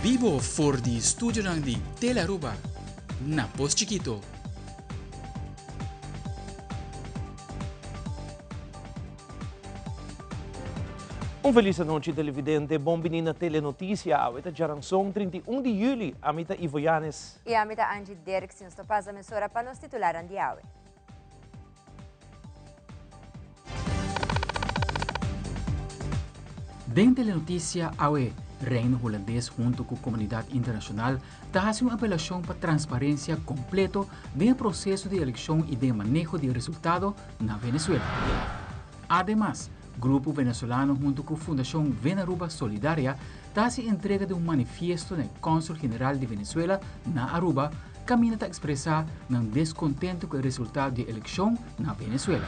Bibo for di studionan di Telearuba na Pos Chikito. Un felis anochi televidente, bon bini na Telenoticia. Awe ta djaranson 31 di juli. Ami ta Ivo Yanes. I ami ta Angie Dirks. Nos ta pasa mesora pa nos titularnan di awe. Den Telenoticia awe, Reino Hulandes hunto cu comunidad internacional ta haci un apelacion pa transparencia completo den e proceso di eleccion y den e maneho di e resultado na Venezuela. Ademas, Grupo Venezolano hunto cu Fundacion Venaruba Solidaria ta haci entrega di un manifiesto na e Consul General di Venezuela na Aruba caminda ta expresa nan descontento cu e resultado di e eleccion na Venezuela.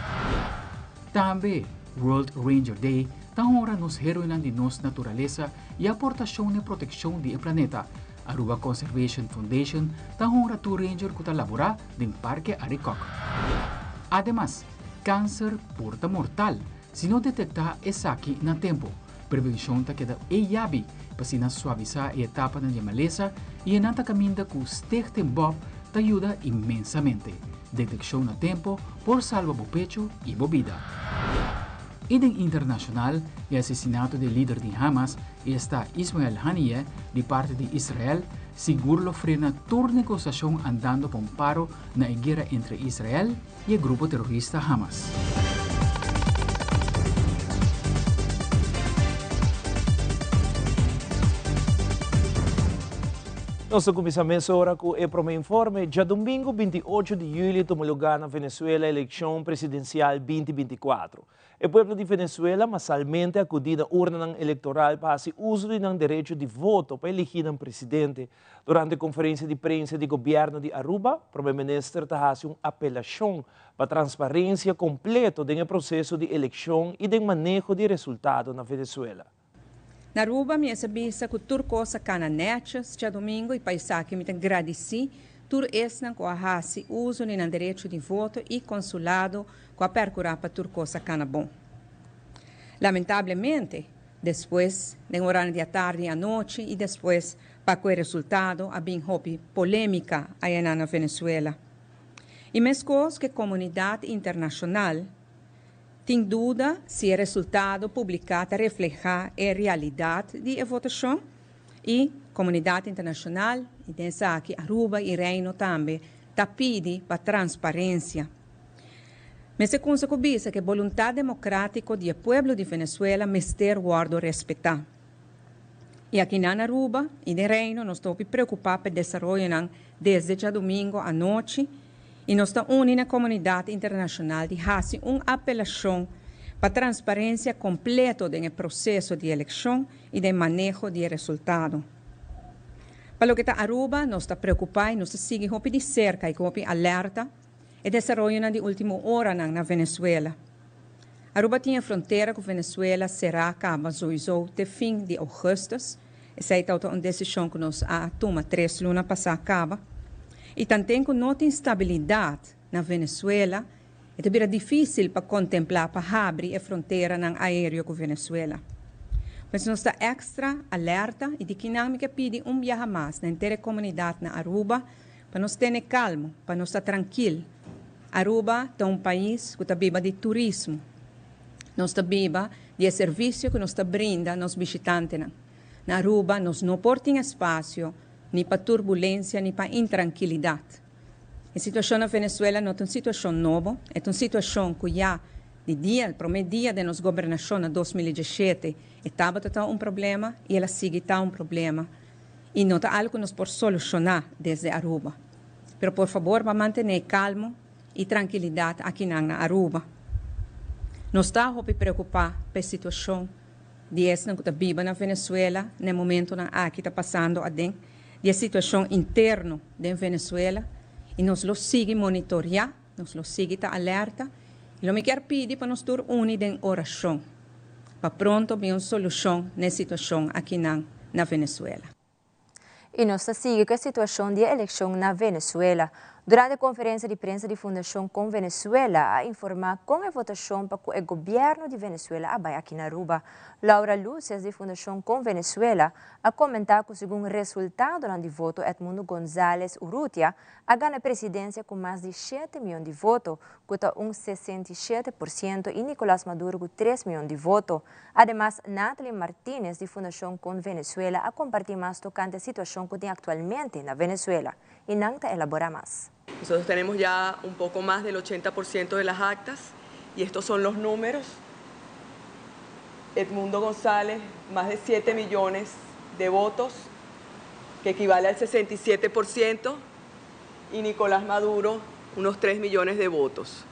Tambe, World Ranger Day ta honra nos heroenan di nos naturalesa y aportacion na e proteccion di e planeta. Aruba Conservation Foundation ta honra tur ranger cu ta labora den Parke Arikok. Ademas, Kanser por ta mortal si no detektá esaki na tempu. Prevenshon ta keda e yabi pa asina suavisá e etapanan di e malesa i e nan ta kaminda ku Stichting Bob ta yuda inmensamente. Detekshon na tempu por salba bo pechu i bo bida. I den internashonal, e asesinato di e lider di Hamas, esta Ismael Haniyeh, di parti di Israel, sigur lo frena tur negosiashon andando pa un paro na e guera entre Israel i e grupo terorista Hamas. Nos ta kuminsá mesora ku e promé informe. Djadumingu 28 di yüli tuma lugá na Venezuela elekshon presidensial 2024. E pueblo di Venezuela masalmente akudí na urnanan elektoral pa hasi uso di nan derecho di voto pa eligí nan presidente. Durante konferensia di prensa di gobièrnu di Aruba, Prome Minister ta hasi un apelashon pa transparensia kompleto den e proseso di elekshon i den maneho di resultado na Venezuela. Na Aruba mi a bisa ku tur kos a kana nètjes djadumingu i pa esaki mi ta gradisí tur esnan ku a hasi uso di nan derecho di voto i konsulado ku a pèrkurá pa tur kos a kana bon. Lamentablemente, despues den oranan di atardi i anochi i despues Pa ku e resultado a bin hopi polémika ayanan na Venezuela. I meskos ku e komunidat internashonal tin duda si e resultado publiká ta reflehá e realidat di e votashon i komunidat internashonal, i den esaki Aruba i Reino tambe, ta pidi pa transparensia. Mester kunsa ku bisa ku e boluntat demokrátiko di e pueblo di Venezuela mester wòrdu respetá. I akinan na Aruba i den Reino nos ta hopi preokupá pa e desaroyonan desde djadumingo anochi i nos ta uni na komunidat internashonal di hasi un apelashon pa transparensia kompleto den e proseso di elekshon i den maneho di e resultado. Pa loke ta Aruba nos ta preokupá i nos ta sigui hopi di serka i ku hopi alerta e desaroyonan di ultimo oranan na Venezuela. Aruba tin e frontera ku Venezuela será kaba souiso te fin di ougùstùs. Esei tabata un desishon ku nos a tuma tres luna pasá kaba. I tanten ku no tin stabilidat na Venezuela, e ta bira difísil pa kontemplá pa habri e fronteranan aéreo ku Venezuela. Pues nos ta èkstra alerta i di kinan mi ke pidi un biaha mas na henter e komunidat na Aruba Pa nos tene kalmo, pa nos ta trankil. Aruba ta un pais ku ta biba di turismo. Nos ta biba di e servisio ku nos ta brinda nos bishitantenan. Na Aruba nos no por tin espasio ni pa turbulensia ni pa intrankilidat. E situashon na Venezuela no ta un situashon nobo, e ta un situashon ku ya di dia, promé dia den nos gobernashon na 2017 e tabata ta un problema i el a sigui ta un problema. I no ta algu ku nos por solushoná desde Aruba. Pero por fabor pa mantené kalmo i trankilidat akinan na Aruba. Nos ta hopi preokupá pa e situashon di esnan ku ta biba na Venezuela na e momentunan aki ta pasando aden, di e situashon interno den Venezuela i nos lo sigui monitoriá, nos lo sigui ta alerta i lo mi kier pidi pa nos tur uni den orashon. Pa pronto bin un solushon na e situashon akinan na Venezuela. I nos ta sigui ku e situashon di e elekshon na Venezuela. Durante konferensia di prensa di Fundashon Kon Venezuela a informá kon e votashon pa ku e gobièrnu di Venezuela a bai aki na Aruba. Laura Luces di Fundashon Kon Venezuela a komentá ku segun resultadonan di voto Edmundo González Urrutia a gana presidensia ku mas di 7 mion di voto, ku ta un 67% i Nicolás Maduro ku 3 mion di voto. Ademas, Natalie Martinez di Fundashon Kon Venezuela a kompartí mas tokante e situashon ku tin aktualmente na Venezuela i nan ta elaborá mas. Nosotros tenemos ya un poco más del 80% de las actas y estos son los números. Edmundo González, más de 7 millones de votos, que equivale al 67%, y Nicolás Maduro, unos 3 millones de votos.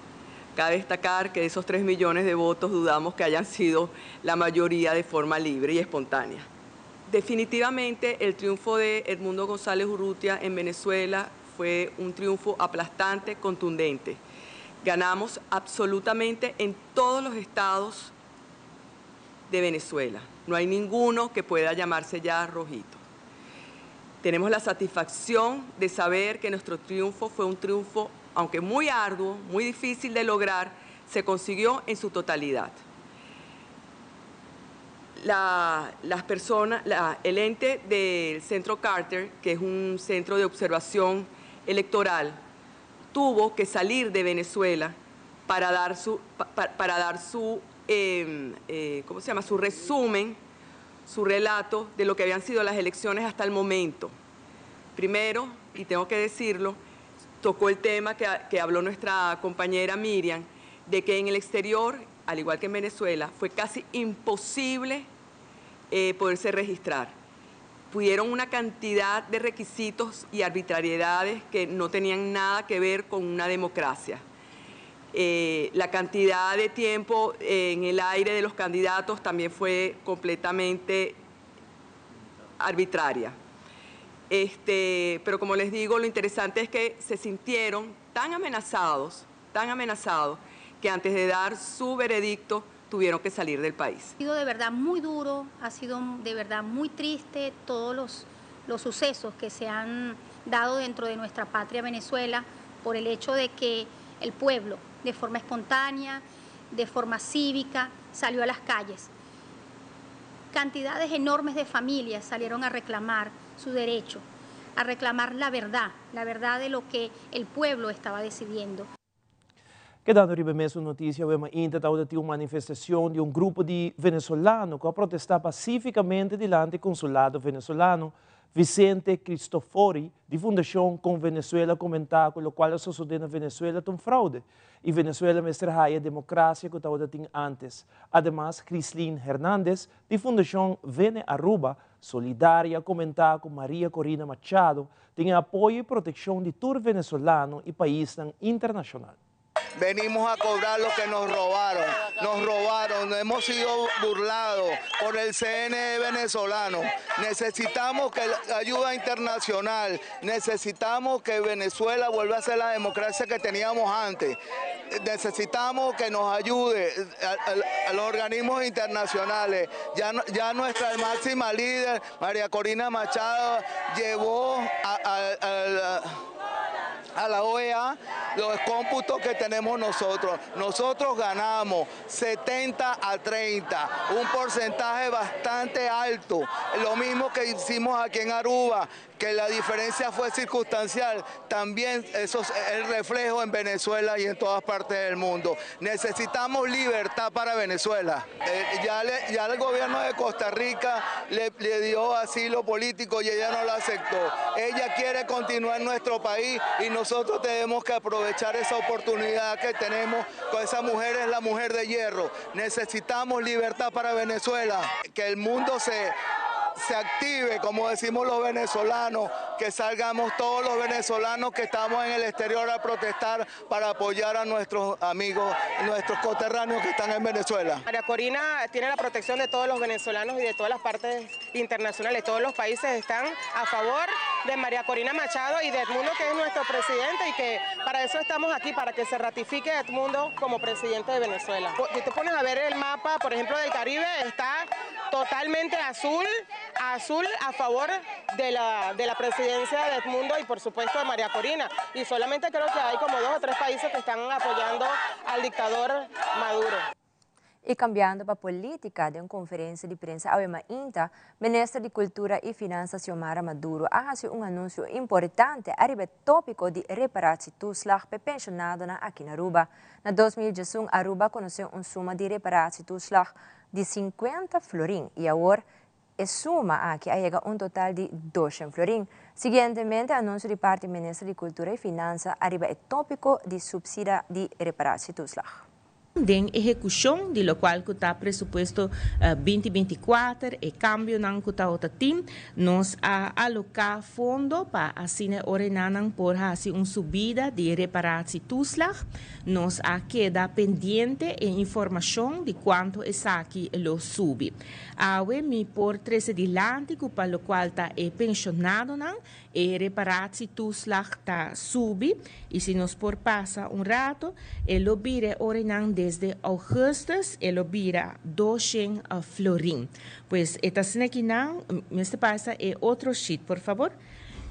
Cabe destacar que de esos 3 millones de votos dudamos que hayan sido la mayoría de forma libre y espontánea. Definitivamente, el triunfo de Edmundo González Urrutia en Venezuela fue un triunfo aplastante, contundente. Ganamos absolutamente en todos los estados de Venezuela. No hay ninguno que pueda llamarse ya rojito. Tenemos la satisfacción de saber que nuestro triunfo fue un triunfo, aunque muy arduo, muy difícil de lograr, se consiguió en su totalidad. Las personas, el ente del Centro Carter, que es un centro de observación electoral, tuvo que salir de Venezuela para dar su, ¿cómo se llama?, su resumen, su relato de lo que habían sido las elecciones hasta el momento. Primero, y tengo que decirlo, tocó el tema que habló nuestra compañera Miriam, de que en el exterior, al igual que en Venezuela, fue casi imposible poderse registrar. Pudieron una cantidad de requisitos y arbitrariedades que no tenían nada que ver con una democracia. La cantidad de tiempo en el aire de los candidatos también fue completamente arbitraria. Pero como les digo, lo interesante es que se sintieron tan amenazados, que antes de dar su veredicto tuvieron que salir del país. Ha sido de verdad muy duro, ha sido de verdad muy triste todos los sucesos que se han dado dentro de nuestra patria Venezuela por el hecho de que el pueblo, de forma espontánea, de forma cívica, salió a las calles. Cantidades enormes de familias salieron a reclamar su derecho, a reclamar la verdad de lo que el pueblo estaba decidiendo. Kedando riba mesun notisia, ainda tin un manifestashon di un grupo di venezolano ku a protestá pasífikamente dilanti di konsulado venezolano. Vicente Cristofori, di Fundashon Kon Venezuela, a komentá ku loke a sosodé na Venezuela ta un froude. I Venezuela mester e demokrasia ku tabatin antes. Ademas, Crislin Hernández, di Fundashon Vene Aruba, solidaria, a komentá ku Maria Corina Machado tin apoyo i protekshon di tur venezolano i pais internashonal. Venimos a cobrar lo que nos robaron. Nos robaron, hemos sido burlados por el CNE venezolano. Necesitamos que ayuda internacional, necesitamos que Venezuela vuelva a ser la democracia que teníamos antes. Necesitamos que nos ayude a los organismos internacionales. Ya, ya nuestra máxima líder, María Corina Machado, llevó a la OEA los cómputos que tenemos nosotros. Nosotros ganamos 70 a 30, un porcentaje bastante alto. Lo mismo que hicimos aquí en Aruba, que la diferencia fue circunstancial, también eso es el reflejo en Venezuela y en todas partes del mundo. Necesitamos libertad para Venezuela. Ya el gobierno de Costa Rica le dio asilo político y ella no lo aceptó. Ella quiere continuar en nuestro país y nosotros tenemos que aprovechar esa oportunidad que tenemos con esa mujer, es la mujer de hierro. Necesitamos libertad para Venezuela, que el mundo se active, como decimos los venezolanos, que salgamos todos los venezolanos que estamos en el exterior a protestar para apoyar a nuestros amigos, nuestros coterráneos que están en Venezuela. María Corina tiene la protección de todos los venezolanos y de todas las partes internacionales. Todos los países están a favor de María Corina Machado y de Edmundo, que es nuestro presidente, y que para eso estamos aquí, para que se ratifique Edmundo como presidente de Venezuela. Si tú pones a ver el mapa, por ejemplo, del Caribe, está totalmente azul. azul a favor de la, de la presidencia de Edmundo y por supuesto de María Corina. Y solamente creo que hay como dos o tres países que están apoyando al dictador Maduro. Y cambiando pa politica, den un conferencia di prensa awe mainta, Minister di Cultura y Finansa Xiomara Maduro a haci un anuncio importante ariba topico di reparatietoeslag pa pensionado aki na Aruba. Na 2011, Aruba a conoce un suma di reparatietoeslag di 50 florin y awor e suma aki a yega un total di 200 florin. Siguientemente, anuncio di parti Minister di Cultura y Finansa ariba e topico di subsidio di reparatietoeslag. Den ehecucion di locual cu ta presupuesto 2024 y cambionan cu ta tin, nos a aloca fondo pa asina ora nan por haci un subida di reparatietoeslag. Nos a keda pendiente e informacion di cuanto esaki lo subi. Awe mi por trece dilanti cu pa locual ta e pensionadonan, e reparatietoeslag ta subi y si nos por pasa un rato, e lo bira ora nan desde augustus, e lo bira 200 florin. Pues e ta aki nan, mester pasa e otro sheet, por fabor.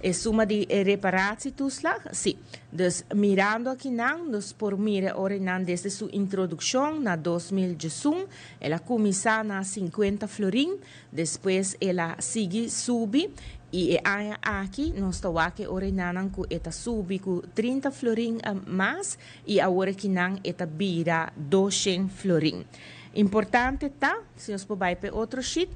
E suma di reparatietoeslag, si. Dus mirando aki nan, nos por mira ora nan desde su introduccion na 2001, el a cuminsa na 50 florin, despues el a sigui subi y e aña aki nos ta wak ora nan cu e ta subi cu 30 florin mas y awor aki nan e ta bira 200 florin. Importante ta, si nos por bay pa otro sheet,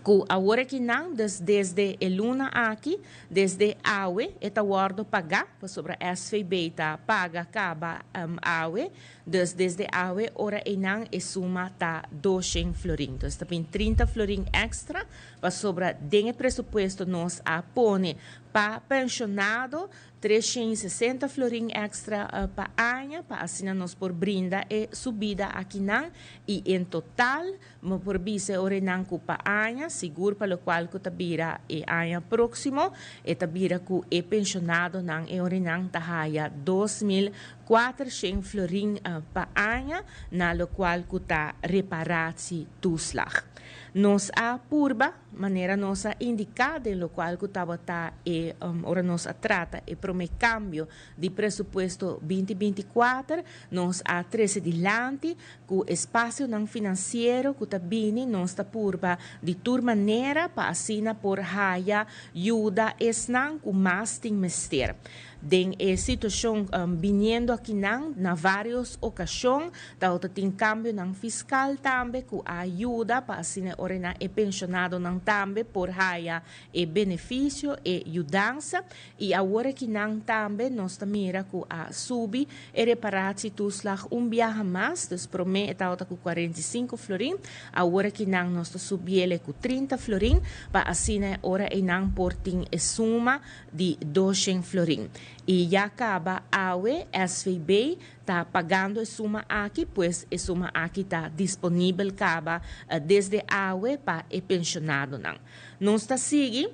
cu awor aki nan, desde e luna aki, desde awe, e ta wordo paga, pasobra SVB ta paga caba awe, dus desde awe, ora einan e suma ta 200 florin. Dus ta 30 florin extra, pasobra den presupuesto nos a pone pa pensionado 360 florin extra pa aña, pa asina nos por brinda e subida aki nan y en total, mi por bisa ora nan cu pa aña, sigur pa locual cu ta bira e aña proximo, e ta bira cu e pensionadonan e ora nan ta haya 2.400 florin pa aña, na locual cu ta reparatietoeslag. Nos a purba, manera nos a indica den locual cu tabata e ora nos a trata e prome cambio di presupuesto 2024, nos a trece dilanti cu espacionan financiero cu ta bini, nos ta purba di tur manera pa asina por haya yuda esnan cu mas tin mester. Den e situacion biniendo aki nan na varios ocasion, ta tin cambionan fiscal tambe cu a yuda pa asina ora nan e pensionadonan tambe por haya e beneficio e yudansa y awor aki nan tambe nos mira cu a subi e reparatietoeslag un biaha mas, dus prome e ta cu 45 florin, awor aki nan nos ta subiele cu 30 florin, pa asina ora e nan por tin e suma di 200 florin. Y ya caba awe SVB ta pagando e suma aki, pues e suma aki ta disponibel caba desde awe pa e pensionadonan. Nos ta sigui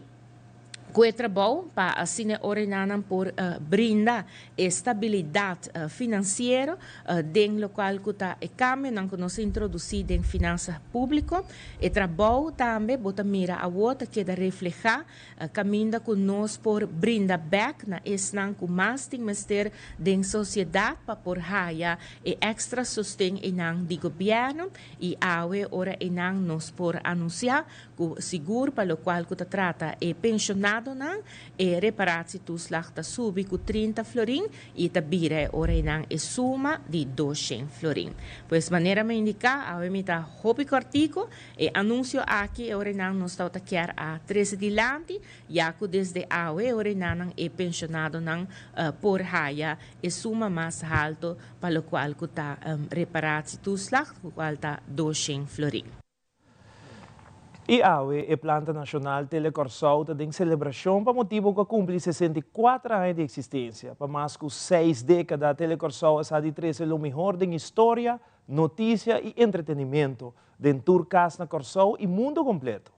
cu e trabou pa asina ora nan por brinda estabilidad financiero den locual cu ta e cambionan cu nos a introduci den finansa publico. E trabou tambe bo ta mira awor ta keda refleha caminda cu nos por brinda back na esnan cu mas tin mester den sociedad pa por haya e extra sosten einan di gobierno y awe ora einan nos por anuncia cu sigur pa locual cu ta trata e pensionadonan, e reparatietoeslag ta subi cu 30 florin y ta bira ora einan e suma di 200 florin. Pues manera mi a indica, awe mi ta hopi cortico, e anuncio aki ora nan nos ta kier a trece dilanti, ya cu desde awe ora nan e pensionadonan por haya e suma mas halto pa locual cu ta reparatietoeslag, cual ta 200 florin. Y awe, e planta nacional Telecorsou ta den celebracion pa motibo cu a cumpli 64 aña di existencia. Pa mas cu 6 decada, Telecorsou a sa di trece lo mihor di historia, noticia y entretenimento den tur cas na Corsou y mundo completo.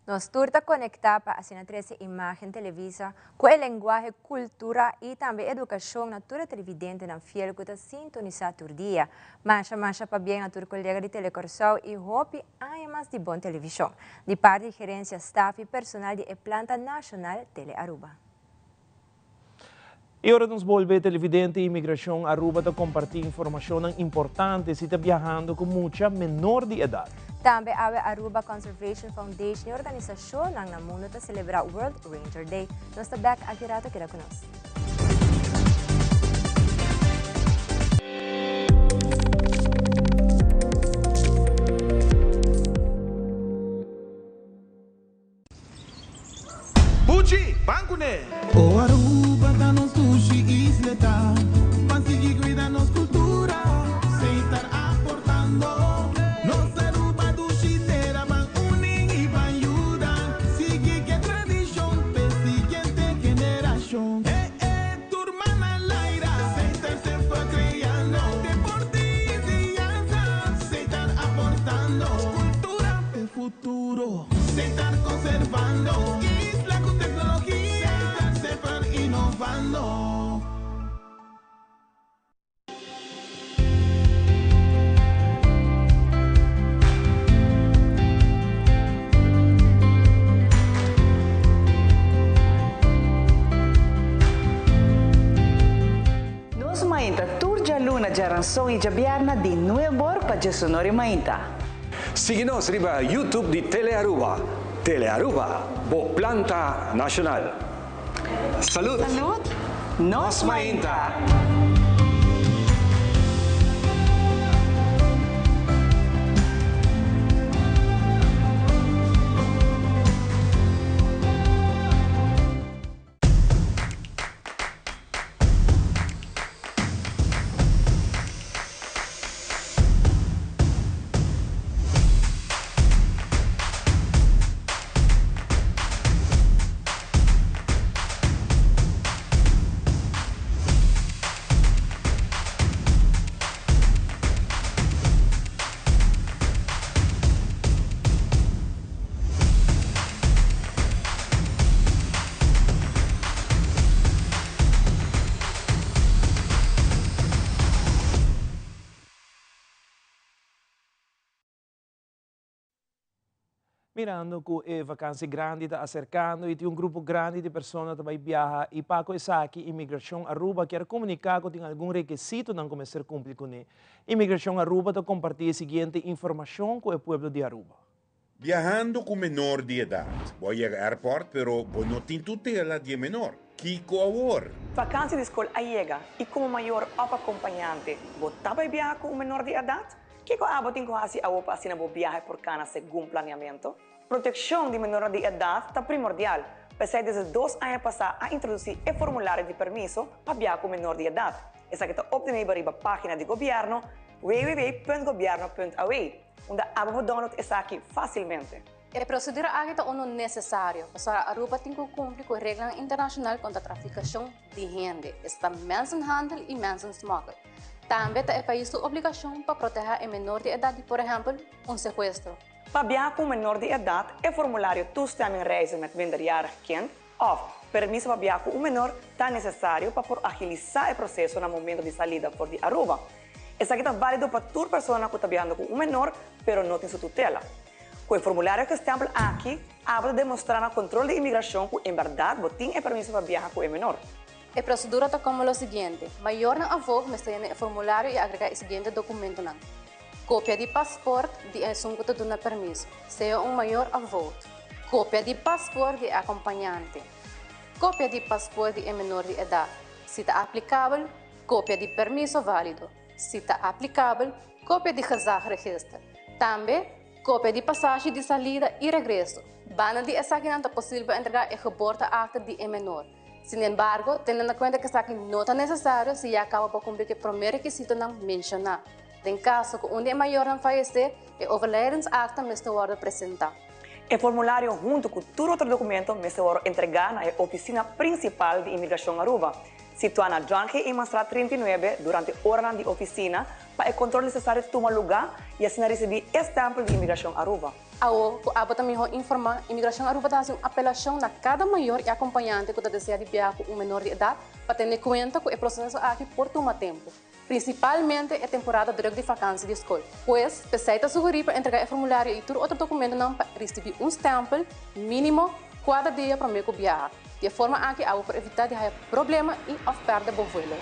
Nos tur ta konektá pa asina trese imágen televisa ku e lenguahe, kultura i tambe edukashon na tur e televidentenan fiel ku ta sintonisá tur dia. Masha masha pabien na tur kolega di Telekòrsou i hopi aña mas di bon televishon. Di parti di gerensia, staf i personal di e planta nashonal Telearuba. I ora nos bolbe televidente Imigrashon Aruba ta kompartí informashonnan importante si ta biahando ku mucha menor di edat. Tambe awe Aruba Conservation Foundation i organisashonnan na mundu ta selebrá World Ranger Day. Nos ta bèk aki rato, keda ku nos. Buchi, ban kuné! O Aruba ta nos dushi isla ta ban sigui cuida nos cultura Seitar aportando nos Aruba dushi tera ban uni y ban yuda sigui ke tradicion p'e siguiente generacion Eh eh tur man al aire Seitar semper creando deporte y enseñanza Seitar aportando cultura p'e futuro. Setar conservando isla cu tecnologia. Setar semper innovando. Nos mainta tur djaluna, djaranson i djabièrna di nuebor pa djesonor i mainta. Sigui nos riba YouTube di Telearuba. Telearuba, bo planta nacional. Salud! Salud! Nos mainta! Mirando cu e vakantie grandi ta acercando y tin un grupo grandi di persona ta bay biaha y pa cu esaki Inmigracion Aruba kier comunica cu tin algun requisitonan cu mester cumpli cune. Inmigracion Aruba ta comparti e siguiente informacion cu e pueblo di Aruba. Biahando ku menor di edat. Bo a yega airport pero bo no tin tutela di e menor. Kiko awor? Vakantie di skol a yega i komo mayor òf akompañante bo ta bai biaha ku un menor di edat? Kiko abo tin ku hasi awor pa asina bo biahe por kana segun planeamentu? Protekshon di menornan di edat ta primordial, p'esei desde dos aña pasá a introdusí e formulario di permiso pa biaha ku menor di edat. Esaki ta optenibel riba página di gobièrnu www.gobierno.aw. Unda abo por download esaki fásilmente. E prosedura aki ta unu nesesario, pasobra Aruba tin ku kumpli ku reglanan internashonal kontra trafikashon di hende, esta mensenhandel i mensensmokkel. Tambe ta e pais su obligashon pa protehá e menor di edat di, por ehèmpel, un sekuestro. Pa biaha ku un menor di edat, e formulario Toestemming reizen met minderjarig kind òf Permiso pa biaha ku un menor ta nesesario pa por agilisá e proseso na momento di salida for di Aruba. Esaki ta válido pa tur persona ku ta biahando ku un menor pero no tin su tutela. Ku e formulario gestèmpel aki, abo ta demostrá na kontrol di imigrashon ku en bèrdat bo tin e permiso pa biaha ku e menor. E prosedura ta komo lo siguiente, Mayornan afog mester yena e formulario i agregá e siguiente dokumentonan, Kopia di pasport di esun ku ta duna permiso, sea un mayor òf voogd, kopia di pasport di e akompañante, kopia di pasport di e menor di edat, si ta aplikabel, Kopia di permiso válido, si ta aplikabel, kopia di gezagregister. Tambe, kopia di pasashi di salida i regreso. Banda di esakinan ta posibel pa entregá e geboorteakte di e menor. Sinembargo, tene na kuenta ku esaki no ta nesesario si ya kaba pa kumpli ku e promé rekisitonan menshoná. Den kaso ku un di e mayornan fayesé, e overlijdensakte mester wòrdu presentá. E formulario huntu ku tur otro dokumento mester wòrdu entregá na e ofisina prinsipal di Imigrashon Aruba. Situá na John G. Emanstraat 39, durante oranan di ofisina, pa e kontrol nesesario tuma lugá i asina risibí e stèmpel di Imigrashon Aruba. Awo ku abo ta mihó informá, Imigrashon Aruba ta hasi un apelashon na kada mayor i akompañante ku ta deseá di biaha ku un menor di edat pa tene kuenta ku e proseso aki por tuma tempu, prinsipalmente e temporada drùk di fakansi di skol. Pues, p'esei ta sugerí pa entregá e formulario i tur otro dokumentonan pa risibí un stèmpel mínimo kuater dia promé ku biaha. Di e forma aki abo por evitá di haya problema i òf pèrdè bo vuelo.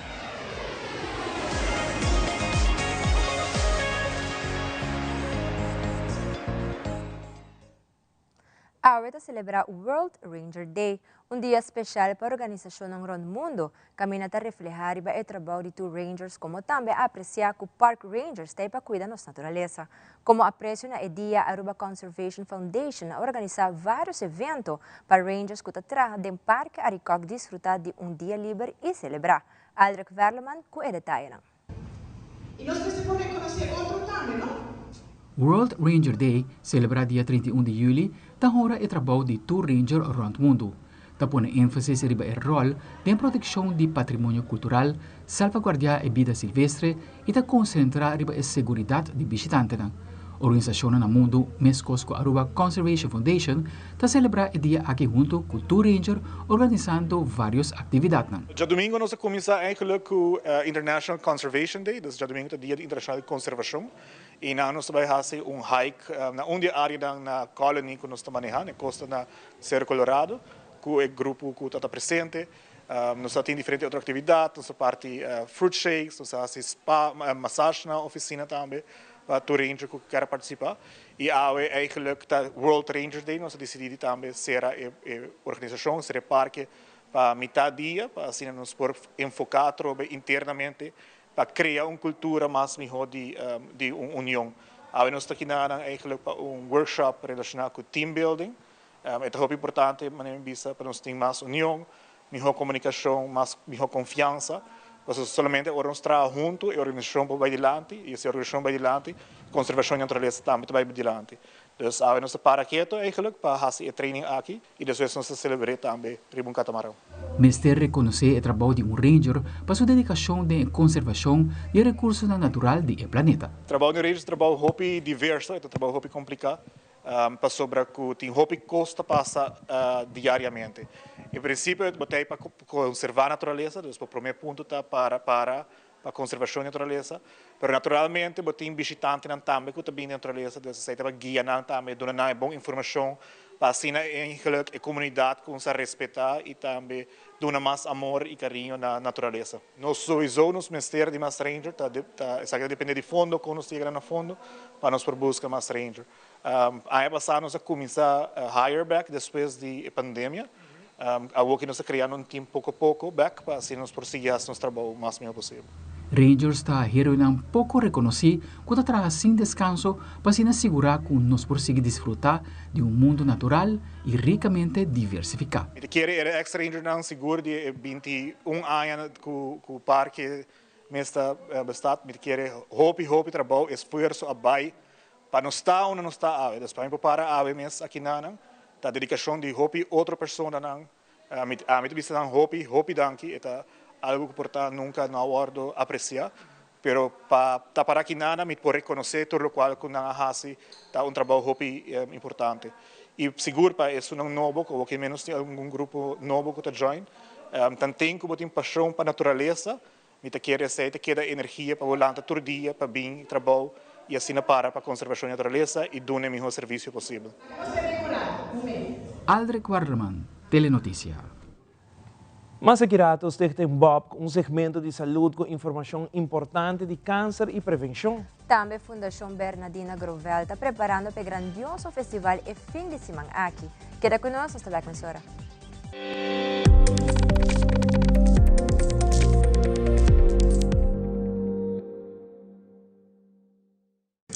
Awe ta selebrá World Ranger Day, un dia speshal pa organisashonnan rònt mundu, kaminda ta reflehá riba e trabou di tur rangers komo tambe apresiá ku Park Rangers ta ei pa kuida nos naturalesa. Komo apresio na e dia, Aruba Conservation Foundation a organisá vários evento pa rangers ku ta traha den Parke Arikok disfrutá di un dia liber i selebrá. Aldrich Werleman ku e detayenan. I nos mester por rekonosé otro tambe, no? World Ranger Day, selebrá dia 31 di yüli, ta honra e trabou di tur ranger rònt mundu. Ta pone énfasis riba e ròl den protekshon di patrimonio kultural, salvaguardiá e bida silvestre i ta konsentrá riba e seguridat di bishitantenan. Organisashonnan na mundu, meskos ku Aruba Conservation Foundation, ta selebrá e dia aki huntu ku tur ranger organisando vários aktividatnan. Djadumingu nos a kuminsá eigenlijk ku International Conservation Day, dus djadumingu ta dia internashonal di konservashon. I nan nos ta bai hasi un hike na un di e áreanan na Colony ku nos ta manehá, na e kosta na Cerro Colorado, ku e grupo ku ta ta presente. Nos ta tin diferente otro aktividat, nos ta parti fruit shakes, nos ta hasi spa, massage na ofisina tambe pa tur ranger ku kier a partisipá. I awe eigenlijk ta World Ranger Day, nos a disidí di tambe sera e organisashon, sera e parke pa mitá dia, pa asina nos por enfoká atrobe internamente pa krea un kultura mas mihó di di un union. Awe nos ta kina nan eigenlijk pa un workshop relashoná ku team building. E ta hopi importante, manera mi bisa, pa nos tin mas union, mihó komunikashon, mas mihó konfiansa, pasobra solamente ora nos traha huntu e organisashon por bai dilanti i si e organisashon bai dilanti, konservashon di naturalesa tambe ta bai dilanti. Dus awe nos ta para keto eigenlijk pa hasi e training aki i despues nos ta selebr'é tambe riba un katamaran. Mester rekonosé e trabou di un ranger pa su dedikashon den e konservashon di e rekursonan natural di e planeta. Trabou di un ranger ta trabou hopi diverso, e ta trabou hopi kompliká pasobra ku tin hopi kos ta pasa diariamente. En prinsipio bo ta ei pa konservá naturalesa, dus bo promé punto ta para para pa konservashon di naturalesa, pero naturalmente bo tin bishitantenan tambe ku ta bini di naturalesa, dus esei ta pa guia nan tambe, duna nan e bon informashon pa asina eigenlijk e komunidat kumsa respetá i tambe duna mas amor i kariño na naturalesa. Nos souiso nos mester di mas ranger, ta ta esaki ta depende di fondo kon nos ta yega na fondo pa nos por buska mas ranger. Aña pasá nos a kuminsá hire bèk despues di e pandemia. Awoki nos ta kreando un team poko poko bèk pa asina nos por sigui hasi nos trabou mas mihó posibel. Rangers ta heroenan poko rekonosí ku ta traha sin deskanso pa asina sigurá ku nos por sigui disfrutá di un mundu natural i rikamente diversifiká. Mi ta kere era ex rangernan sigur di e 21 aña ku parke mes ta bestaat. Mi ta kere hopi hopi trabou, esfuerso a bai Pa nos ta unda nos ta awe, dus pa mi por para awe mes akinanan, ta dedikashon di hopi otro personanan. Ami ami ta bisa nan hopi, hopi danki. E ta algu ku por ta nunka no a wòrdu apresiá, pero pa ta para akinanan mi por rekonosé tur lokual ku nan a hasi ta un trabou hopi importante. I sigur pa esunnan nobo, ku awoki ménos tin algun grupo nobo ku ta join, tanten ku bo tin pashon pa naturalesa, Mi ta kere esei ta keda energia pa bo lanta tur dia pa bin trabou i asina para pa konservashon di naturalesa i duna e mihó servisio posibel. Aldrich Warderman, Telenoticia. Mas aki rato Stichting Bob ku un segmento di salud ku informashon importante di kanser i prevenshon. Tambe Fundashon Bernadina Grovel ta preparando pa e grandioso festival e fin di siman aki. Keda ku nos, nos ta bek mesora.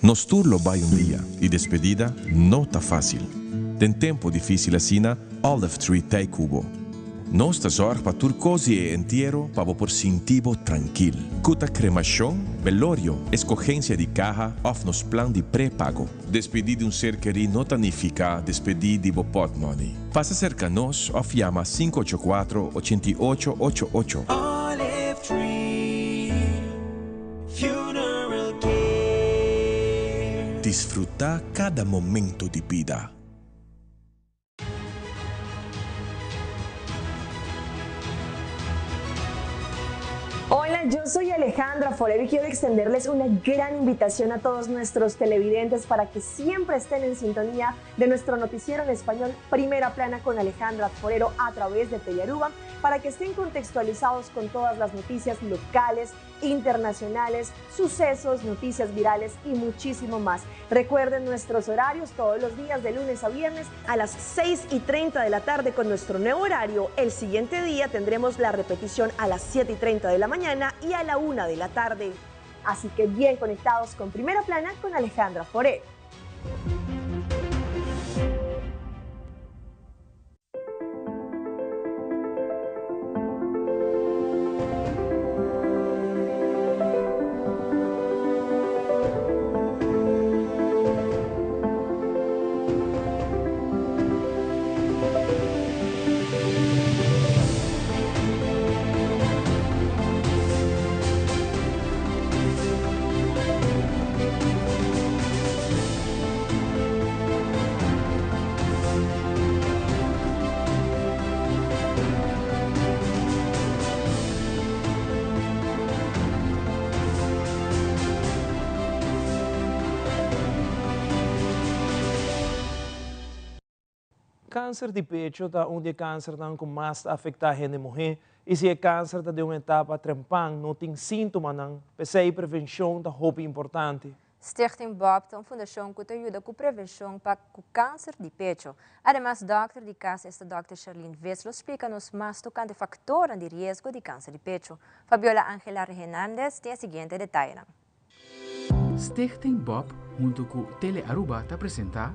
Nos tur lo bai un dia y despedida no ta facil. Den tempo dificil asina, Olive Tree t'ey cu bo. Nos ta zorg pa tur cos di e entiero pa bo por sinti bo trankil. Cu ta cremacion, belorio, escogencia di caha of nos plan di prepago. Despedi di un ser kerí no ta nifica despedi di bo portmoney. Pasa cerca nos of yama 584 88 88. Disfruta cada momento di bida. Hola, yo soy Alejandra Forero y quiero extenderles una gran invitación a todos nuestros televidentes para que siempre estén en sintonía de nuestro noticiero en español Primera Plana con Alejandra Forero a través de Telearuba para que estén contextualizados con todas las noticias locales, internacionales, sucesos, noticias virales y muchísimo más. Recuerden nuestros horarios todos los días de lunes a viernes a las 6 y 30 de la tarde con nuestro nuevo horario. El siguiente día tendremos la repetición a las 7 y 30 de la mañana y a la 1 de la tarde. Así que bien conectados con Primera Plana con Alejandra Foré. Kanser di pecho ta un di e kansernan ku mas ta afektá hende muhé i si e kanser ta den un etapa trempan no tin síntomanan, p'esei prevenshon ta hopi importante. Stichting Bob ta un fundashon ku ta yuda ku prevenshon pa ku kanser di pecho. Ademas dòkter di kas esta dòkter Sharlene Vis lo splika nos mas tokante faktornan di riesgo di kanser di pecho. Fabiola Angelar Hernandez tin e siguiente detayenan. Stichting Bob hunto ku Tele Aruba ta presenta.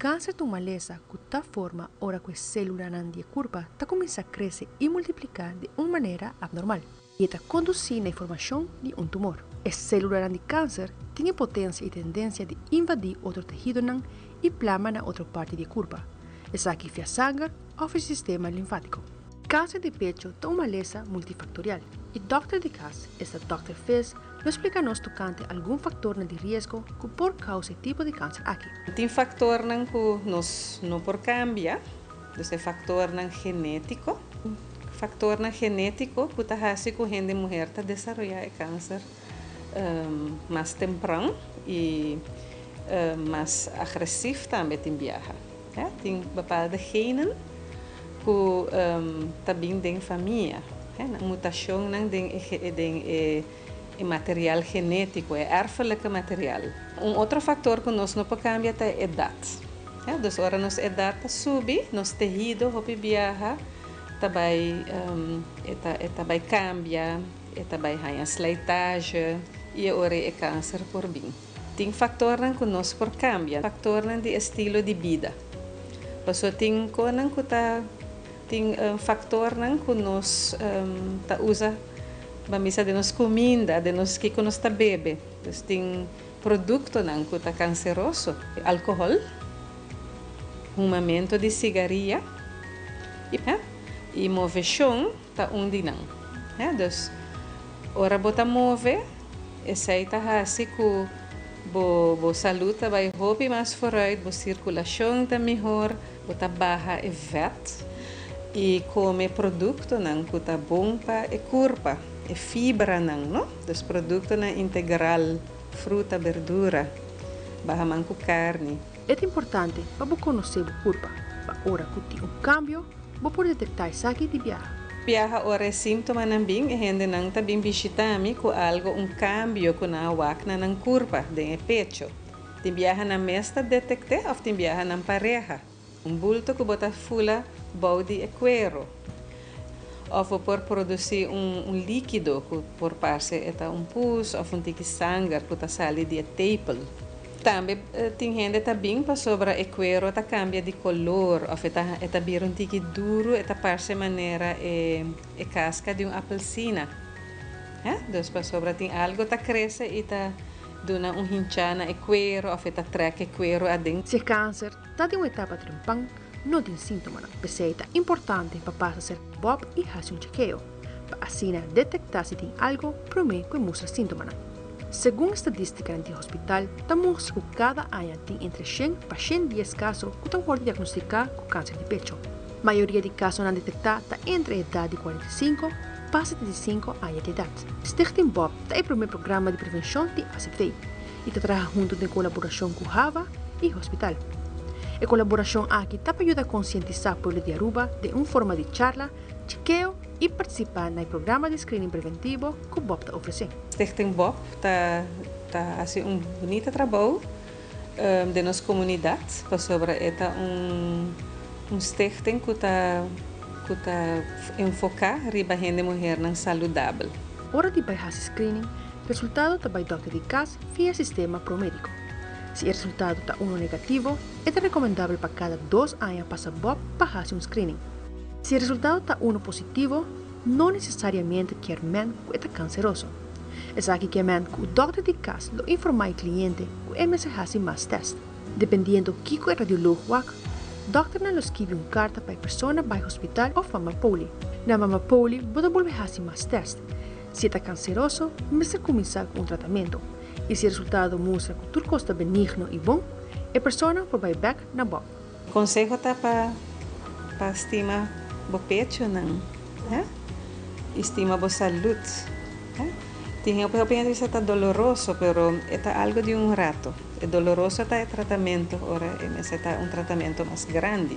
Kanser ta un malesa ku ta forma ora ku e sélulanan di e kurpa ta kuminsá krese i multipliká di un manera abnormal i e ta kondusí na e formashon di un tumor. E sélulanan di kanser tin e potensia i tendensia di invadí otro tehidonan i plama na otro parti di e kurpa, esaki via sanger òf e sistema linfátiko. Kanser di pecho ta un malesa multifaktorial i dòkter di kas, esta dòkter Vis, Lo splika nos tokante algun faktornan di riesgo ku por kousa e tipo di kanser aki. Tin faktornan ku nos no por kambia, dus e faktornan genétiko. Faktornan genétiko ku ta hasi ku hende muher ta desaroyá e kanser mas tempran i mas agresif tambe tin biaha. Tin bepaalde genen ku ta bin den famia, mutashonnan den e e material genétiko, e erfelijke material. Un otro faktor ku nos no por kambia ta e edat. Dus ora nos edat ta subi, nos tehido hopi biaha ta bai e ta e ta bai kambia, e ta bai haña slijtage i e ora ei e kanser por bin. Tin faktornan ku nos por kambia, faktornan di estilo di bida. Pasobra tin konan ku ta Tin faktornan ku nos ta usa pa misa den nos kuminda, den nos kiko nos ta bebe. Dus tin produktonan ku ta kanseroso, alkohòl, humamentu di sigaria i moveshon ta un di nan. Dus ora bo ta move esei ta hasi ku bo salú ta bai hopi mas vooruit, bo sirkulashon ta mihor. Bo ta baha e vèt i kome produktonan ku ta bon pa e kurpa, e fibranan, no? Dus produktonan integral, fruta, berdura, baha man ku karni. E ta importante pa bo konosé bo kurpa, pa ora ku tin un kambio, bo por detektá esaki di biaha. Biaha ora e síntomanan bin, e hendenan ta bin bishitá mi ku algo, un kambio ku nan a wak na nan kurpa, den e pecho. Tin biaha nan mes ta detekt'é òf tin biaha nan pareha. Un bulto ku bo ta fula bou di e kuero. Òf bo por produsí un un líkido ku por parse e ta un pus òf un tiki sanger ku ta sali di e tepel. Tambe tin hende ta bin pasobra e kuero ta kambia di kolor òf e ta e ta bira un tiki duru, e ta parse manera e e kaska di un apelsina. Hè? Dus pasobra tin algo ta krese i ta. Duna un hinchá na e kuero òf e ta trèk e kuero aden. Si e kanser ta den un etapa trempan, no tin síntomanan. P'esei ta importante pa pasa serka Bob i hasi un chekeo. pa asina detektá si tin algu promé ku e mustra síntomanan. Segun estadístikanan di hospital ta mustra ku kada aña tin entre shen pa 110 kaso ku ta wòrdu diagnostiká ku kanser di pecho. Mayoria di kasonan detektá ta entre e edat di 45 pa 75 aña di edat. Stichting Bob ta e promé programa di prevenshon di AZV i ta traha huntu den kolaborashon ku hava i hospital. E kolaborashon aki ta pa yuda konsientisá pueblo di Aruba den un forma di charla, chekeo i partisipá na e programa di screening preventivo ku Bob ta ofresé. Stichting Bob ta ta hasi un bunita trabou den nos komunidat pasobra e ta un un stichting ku ta ku ta enfoká riba hende muhernan saludabel. Ora di bai hasi screening, resultado ta bai dòkter di kas via sistema Promedico. Si e resultado ta uno negativo, e ta rekomendabel pa kada dos aña pasa bòb pa hasi un screening. Si e resultado ta uno positivo, no nesesariamente kier men ku e ta kanseroso. Esaki kier men ku dòkter di kas lo informá e kliente ku e mester hasi mas tèst. Dependiendo kiko e radioloog wak, dòkternan lo skibi un karta pa e persona bai hospital òf Mama Poli. Na Mama Poli bo ta bolbe hasi mas tèst. Si e ta kanseroso, mester kuminsá ku un tratamentu. I si e resultado mustra ku tur kos ta benigno i bon, e persona por bai bèk na bòb. Konseho ta pa pa stima bo pechonan hè i stima bo salud hè. Tin hopi hopi hende bisa ta doloroso pero e ta algo di un rato. E doloroso ta e tratamento ora e mester ta un tratamento mas grandi.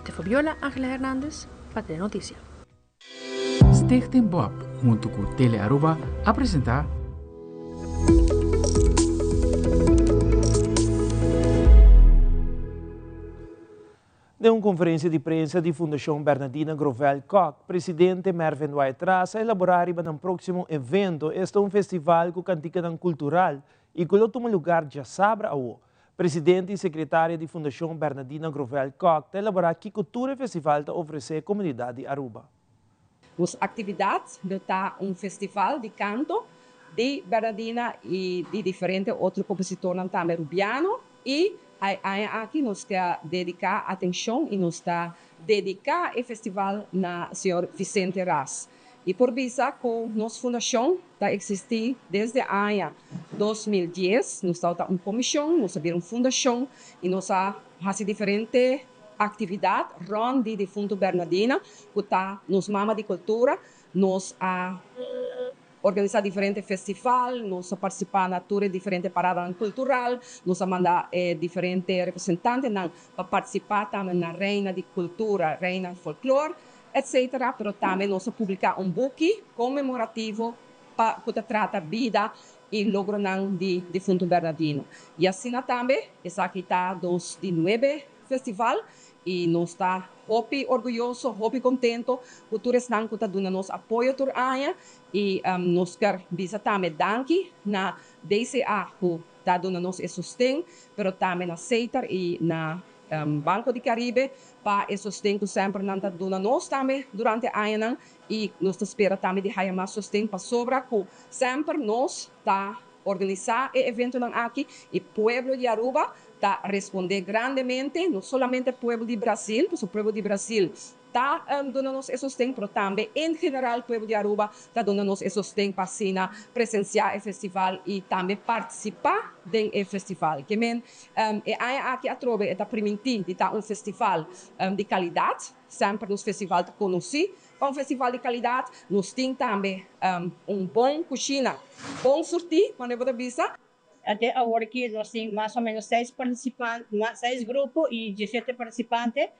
De Fabiola Angela Hernandez pa Telenoticia. Stichting Bob hunto cu Tele Aruba a presenta. Den un conferencia di prensa di Fundacion Bernadina Grovel Kock, presidente Mervin Wyatt-Ras a elabora riba nan proximo evento, esta un festival cu canticanan cultural y cu lo tuma lugar djasabra awo. Presidente y secretaria di Fundacion Bernadina Grovel Kock ta elabora kico tur e festival ta ofrece e comunidad di Aruba. Nos actividad lo ta un festival di canto di Bernadina y di diferente otro compositornan tambe Rubiano y e aña aki nos ta dedica atencion y nos ta dedica e festival na señor Vicente Ras. Y por bisa cu nos fundacion ta existi desde aña 2010, nos tabata un comision, nos a bira un fundacion y nos a haci diferente actividad rond di difunto Bernadina, cu ta nos mama di cultura. Nos a organisa diferente festival, nos a participa na tur e diferente paradanan cultural, nos a manda e diferente representantenan pa participa tambe na Reina di Cultura, Reina Folklore, etc. Pero tambe nos a publica un buki conmemorativo pa cu ta trata bida y logronan di difunto Bernadino. Y asina tambe esaki ta dos di nuebe festival y nos ta hopi orguyoso, hopi contento cu tur esnan cu ta duna nos apoyo tur aña y nos kier bisa tambe danki na DCA cu ta duna nos e sosten, pero tambe na Setar y na Banco di Caribe pa e sosten cu semper nan ta duna nos tambe durante añanan y nos ta spera tambe di haya mas sosten pasobra cu semper nos ta organisa e eventonan aki y pueblo di Aruba ta responde grandemente, no solamente pueblo di Brasil, pasobra pueblo di Brasil ta duna nos e sosten, pero tambe en general pueblo di Aruba ta duna nos e sosten pa asina presencia e festival y tambe participa den e festival. Ke men e aña aki atrobe e ta priminti di ta un festival di calidad, semper nos festival ta conoci pa un festival di calidad, nos tin tambe un bon cushina, bon surti, manera bo ta bisa. Te awor aki nos tin mas o menos seis participan seis grupo y 17 participante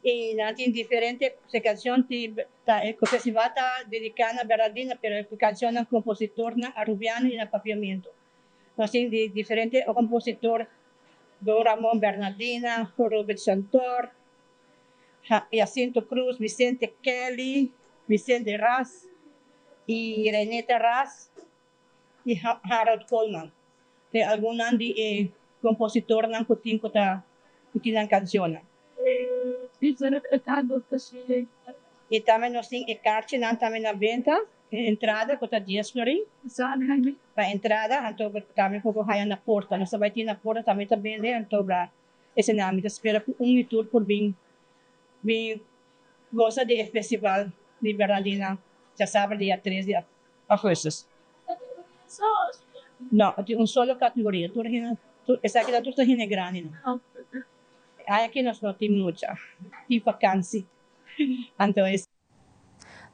y nan tin diferente canción tin ta e festival ta dedica na Bernardina pero e cancionnan compositornan Arubiano y na Papiamento. Nos tin di diferente compositor Don Ramon Bernardina, Robert Santor, Jacinto Cruz, Vicente Kelly, Vicente Ras y Reneta Ras y Harold Coleman. Te algunnan di e compositornan cu tin cu ta cu tin nan cancionnan. Y tambe nos tin e kaartjenan tambe na benta, e entrada cu ta 10 florin pa entrada, anto tambe por por haya na porta. Nos ta bay tin na porta tambe ta bende, anto bra esena mi ta spera cu un y tur por bin bin goza di e festival. di Bernardina djasabra dia tres di augustus. No, tin un solo categoria, tur hende, esaki ta tur ta hende grandinan. Aki nos no tin mucha, tin vakansi, anto es.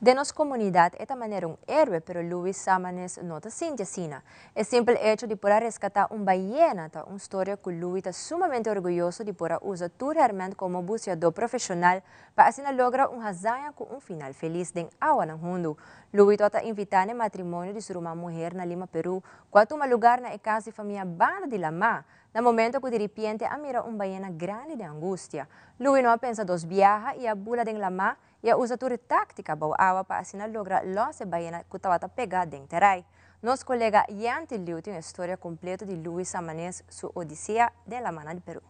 Den nos comunidad e ta manera un héroe pero Louis Samanes no ta sinti asina. E simpel hecho di por a rescata un bayena ta un storia cu Louis ta sumamente orguyoso di por a usa tur herment como buceador profesional pa asina logra un hazaña cu un final feliz den awanan hundu. Louis ta invita n'e matrimonio di su ruman muher na Lima, Peru, cu a tuma lugar na e cas di famia banda di Lamá, Na momento cu diripiente a mira un bayena grandi den angustia. Louis no a pensa dos biaha y a bula den lamá y a usa tur e táctica bou awa pa asina logra los e bayena cu tabata pega den terai. Nos colega Yanti Liu tin e storia completo di Louis Samanes su odisea den lamá na Peru.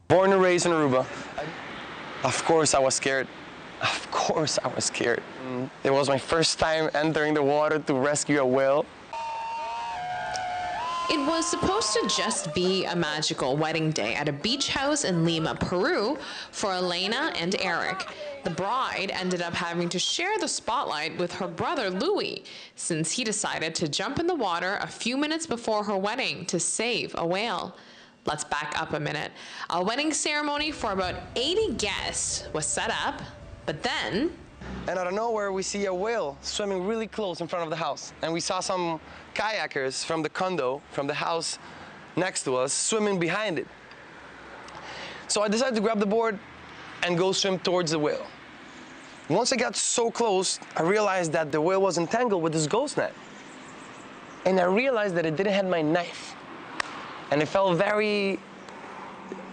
Born and raised in Aruba. Of course I was scared. Of course I was scared. It was my first time entering the water to rescue a whale. It was supposed to just be a magical wedding day at a beach house in Lima, Peru, for Elena and Eric. The bride ended up having to share the spotlight with her brother Louis, since he decided to jump in the water a few minutes before her wedding to save a whale. Let's back up a minute. A wedding ceremony for about 80 guests was set up, but then And out of nowhere, we see a whale swimming really close in front of the house. And we saw some kayakers from the condo, from the house next to us, swimming behind it. So I decided to grab the board and go swim towards the whale. Once I got so close, I realized that the whale was entangled with this ghost net. And I realized that it didn't have my knife. And I felt very,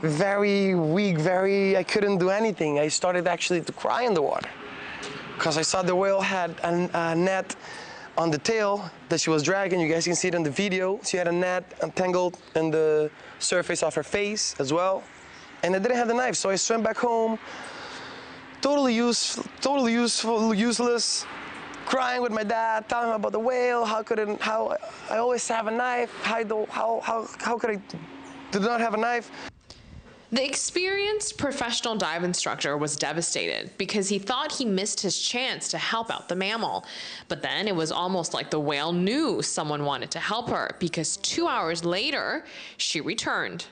very weak, very, I couldn't do anything. I started actually to cry in the water because I saw the whale had a, a net on the tail that she was dragging. You guys can see it in the video. She had a net entangled in the surface of her face as well. And I didn't have the knife, so I swam back home, totally, use, totally useful, useless, crying with my dad, telling him about the whale, how could it, how I always have a knife, how, do, how, how, how could I did not have a knife? The experienced professional dive instructor was devastated because he thought he missed his chance to help out the mammal. But then it was almost like the whale knew someone wanted to help her because two hours later, she returned.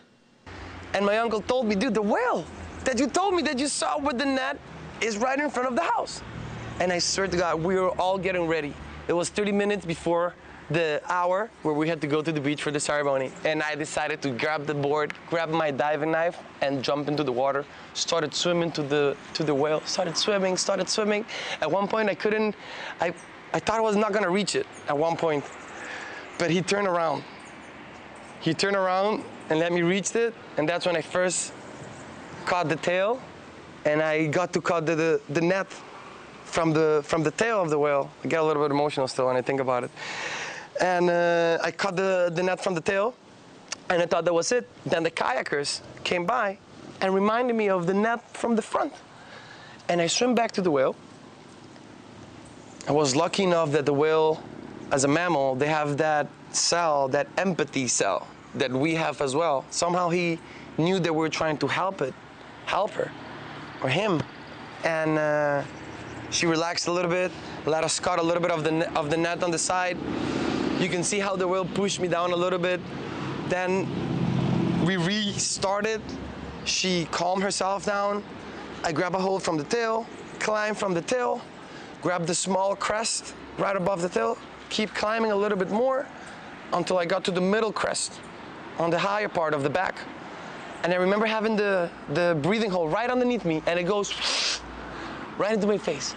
And my uncle told me, dude, the whale that you told me that you saw with the net is right in front of the house. And I swear to God, we were all getting ready. It was 30 minutes before the hour where we had to go to the beach for the ceremony. And I decided to grab the board, grab my diving knife, and jump into the water. Started swimming to the, to the whale, started swimming, started swimming. At one point, I couldn't, I, I thought I was not gonna reach it at one point. But he turned around. He turned around and let me reach it. And that's when I first caught the tail. And I got to cut the, the, the net from the, from the tail of the whale. I get a little bit emotional still when I think about it. And uh, I cut the, the net from the tail, and I thought that was it. Then the kayakers came by and reminded me of the net from the front. And I swim back to the whale. I was lucky enough that the whale, as a mammal, they have that cell, that empathy cell that we have as well. Somehow he knew that we were trying to help it, help her, or him. And uh, she relaxed a little bit, let us cut a little bit of the, of the net on the side. You can see how the whale pushed me down a little bit. Then we restarted. She calmed herself down. I grab a hold from the tail, climb from the tail, grab the small crest right above the tail, keep climbing a little bit more until I got to the middle crest on the higher part of the back. And I remember having the, the breathing hole right underneath me, and it goes right into my face.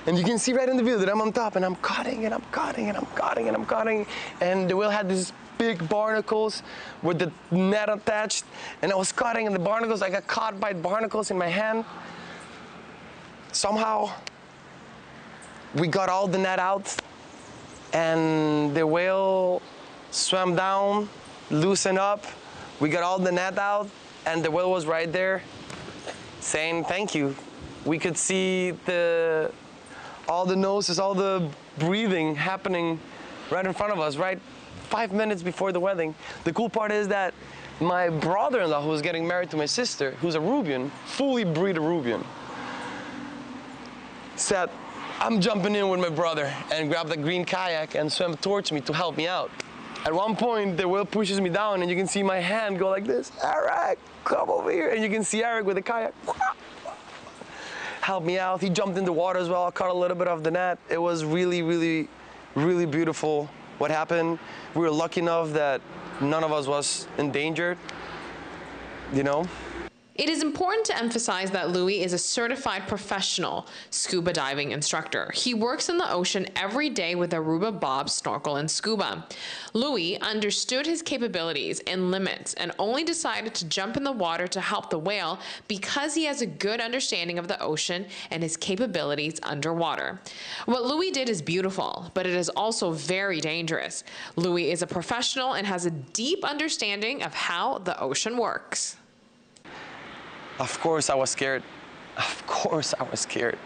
And you can see right in the video that I'm on top and I'm cutting and I'm cutting and I'm cutting and I'm cutting. And the whale had these big barnacles with the net attached. And I was cutting and the barnacles, I got caught by barnacles in my hand. Somehow, we got all the net out and the whale swam down, loosened up. We got all the net out and the whale was right there saying thank you. We could see the all the noses, all the breathing happening right in front of us, right five minutes before the wedding. The cool part is that my brother-in-law, who was getting married to my sister, who's Arubian, fully bred Arubian, said, I'm jumping in with my brother and grab the green kayak and swam towards me to help me out. At one point, the whale pushes me down and you can see my hand go like this. Eric, come over here. And you can see Eric with the kayak. Help me out. He jumped in the water as well. I caught a little bit of the net. It was really, really, really beautiful what happened. We were lucky enough that none of us was endangered, you know? It is important to emphasize that Louis is a certified professional scuba diving instructor. He works in the ocean every day with Aruba Bob Snorkel and Scuba. Louis understood his capabilities and limits and only decided to jump in the water to help the whale because he has a good understanding of the ocean and his capabilities underwater. What Louis did is beautiful, but it is also very dangerous. Louis is a professional and has a deep understanding of how the ocean works. Of course I was scared. Of course I was scared.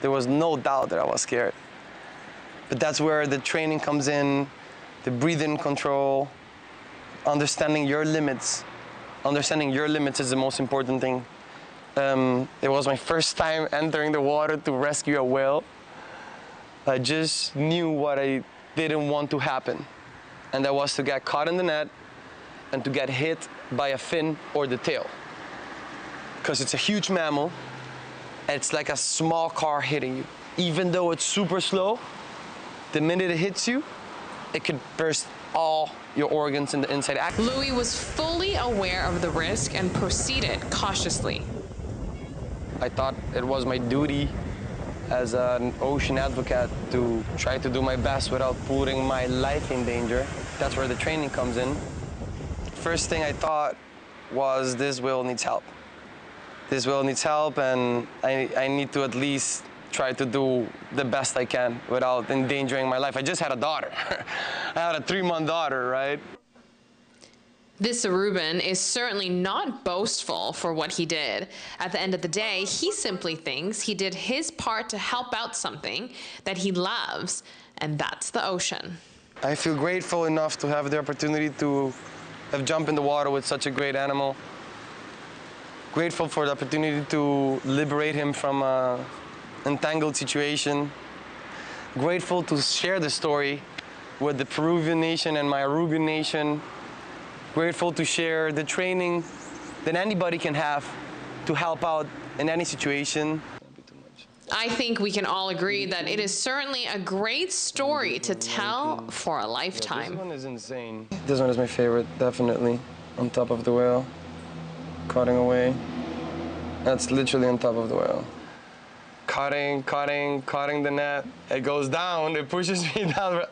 There was no doubt that I was scared. But that's where the training comes in, the breathing control, understanding your limits. Understanding your limits is the most important thing. It was my first time entering the water to rescue a whale. I just knew what I didn't want to happen, and that was to get caught in the net and to get hit by a fin or the tail. Because it's a huge mammal, and it's like a small car hitting you. Even though it's super slow, the minute it hits you, it could burst all your organs in the inside. Louis was fully aware of the risk and proceeded cautiously. I thought it was my duty as an ocean advocate to try to do my best without putting my life in danger. That's where the training comes in. First thing I thought was, this whale needs help. This whale needs help, and I need to at least try to do the best I can without endangering my life. I just had a daughter. I had a 3-month daughter, right? This Aruban is certainly not boastful for what he did. At the end of the day, he simply thinks he did his part to help out something that he loves, and that's the ocean. I feel grateful enough to have the opportunity to have jumped in the water with such a great animal. Grateful for the opportunity to liberate him from an entangled situation. Grateful to share the story with the Peruvian nation and my Aruban nation. Grateful to share the training that anybody can have to help out in any situation. I think we can all agree that it is certainly a great story to tell for a lifetime. Yeah, this one is insane. This one is my favorite, definitely. On top of the whale, cutting away. That's literally on top of the whale. Cutting, cutting, cutting the net. It goes down, it pushes me down.